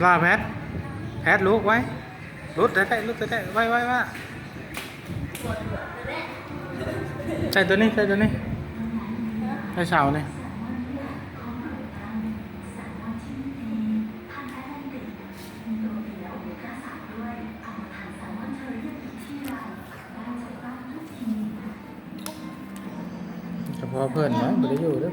ລາແພັດ ແພັດ ລຸກໄວ ຫຼຸດແທ້ໆ ຫຼຸດແທ້ໆ ໄວໆ ວ່າ ໃສ່ຕົວນີ້ ໃສ່ຕົວນີ້ ໃສ່ເສົານີ້. ສະເພາະເພິ່ນເນາະ ບໍ່ໄດ້ຢູ່ເດີ.